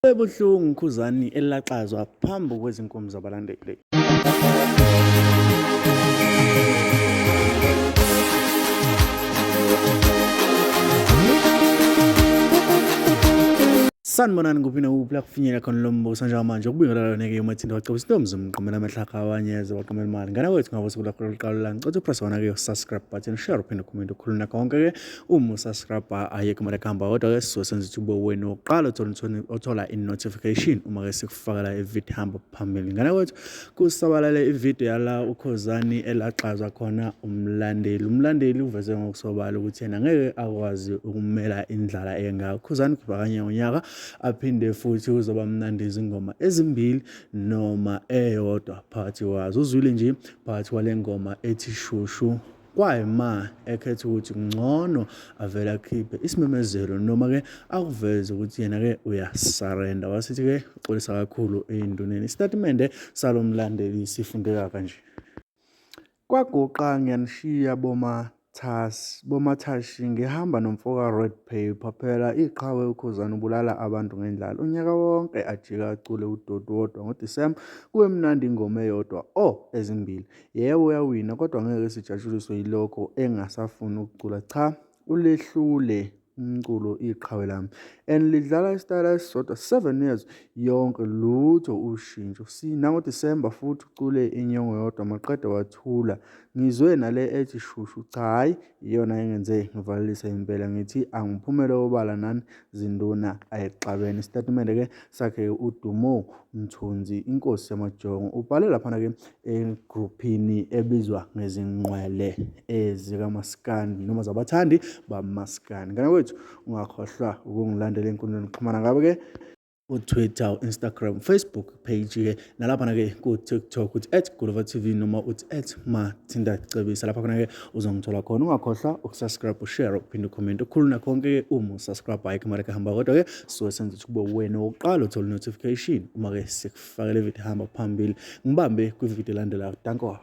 Ebuhlungu Khuzani elaxazwa phambi kwezinkomo zabalandeli. Sanibonani kuphi nakuphi la kufinyela khona lo mbuso njengamanje ukubingelela yona ke umathinda waceba isintombi mqomela amahlaka awanyeze waqomela imali ngane wethu ngabe usuku lakho lokuqala la ngicela upress wona ke subscribe button share uphinde comment ukhuluna konke ke uma usubscribe ayikho imali ekuhamba kodwa ke sizobe senza ukuthi ube wena wokuqala othola i-notification uma ke sikufakela ividiyo hamba phambili. Ngane kwethu kusabalale ividiyo yala uKhuzani elaxazwa khona umlandeli. Umlandeli uveze ngokusobala ukuthi yena ngeke akwazi ukumela indlala engaka. Ukhuzani ukhipha kanye ngonyaka aphinde futhi kuzoba mnandi izingoma ezimbili noma eyodwa phakathi kwazo. Uzwile nje phakathi kwale ngoma ethi Shushu Kwayima ekhetha ukuthi kungcono avele akhiphe isimemezelo noma-ke akuveze ukuthi yena-ke uyasarenda. Wasithi-ke uxolisa kakhulu ey'nduneni. Isitatimende salo mlandeli sifundeka kanje. Kwaguqa ngiyanishiya bomathashi ngihamba nomfoka Red Paper phela iqhawe uKhuzani ubulala abantu ngendlala unyaka wonke ajike acule udoti wodwa ngoDisemba kube mnandi ingoma eyodwa o ezimbili Yebo uyawina kodwa ngeke sijatshuliswe yilokho engasafuni ukucula cha ulehlule umculo iqhawe lami and lidlala isitayela esisodwa 7 years yonke lutho ushintsho si nangoDisemba futhi ucule inyongo yodwa maqede wathula ngizwe nale ethi shushu cha hhayi iyona engenze ngivalelise impela ngithi angiphumele obala nani zinduna ayixabene. Isitatimende-ke sakhe uDumo Mthunzi inkosi yamajongo ubhale laphana-ke egruphini ebizwa ngezingqwele ezikamaskandi noma zabathandi bamaskandi. Ngane kwethu ungakhohlwa ukungilandela enkundleni yokuxhumana ngabe-ke uTwitter, u-Instagram, Facebook page-ke nalaphana-ke ku-TikTok uthi at Guluva TV noma uthi at Mathinta Cebisa lapha khona-ke uzongithola khona. Ungakhohlwa ukusubscribe, ushare, uphinde ucomment ukhuluna konke-ke uma usubscribe ayikho imali ekuhamba kodwa-ke suke senza ukuthi kube wena wokuqala uthola notification uma-ke sikufakele ividiyo ihamba phambili. Ngibambe kwividiyo elandelayo. Danko.